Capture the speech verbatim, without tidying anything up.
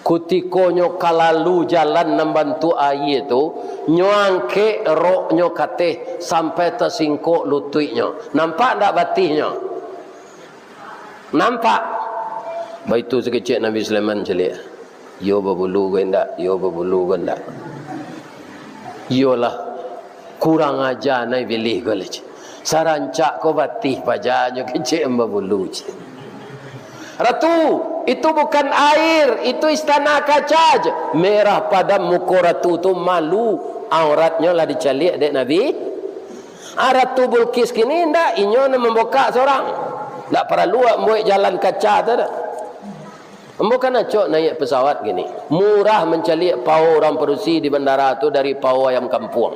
Kutiko nyo ka lalu jalan nan bantuak aia tu, nyo angkek roknyo ka ateh sampai tasingkok lutuiknyo. Nampak ndak batihnyo? Nampak? Baitu sakecek Nabi Sulaiman caliak. Iyo babulu ko indak? Iyo babulu ko indak? Iyolah, kurang aja nai bilih ko lah, cik. Sarancak ko batih paja nyo kecek babulu, cik. Ratu, itu bukan air, itu istana kaca, cik. Merah padam muko ratu tu, malu. Auratnyo lah dicaliak dek Nabi. Ah, Ratu Bulkis kini indak, inyo nan mambokak sorang. Ndak paralu awak mambuek jalan kaca tu doh. Ambo kan acok naiak pesawat kini. Murah mancaliak pao urang padusi di bandara tu dari pao ayam kampuang.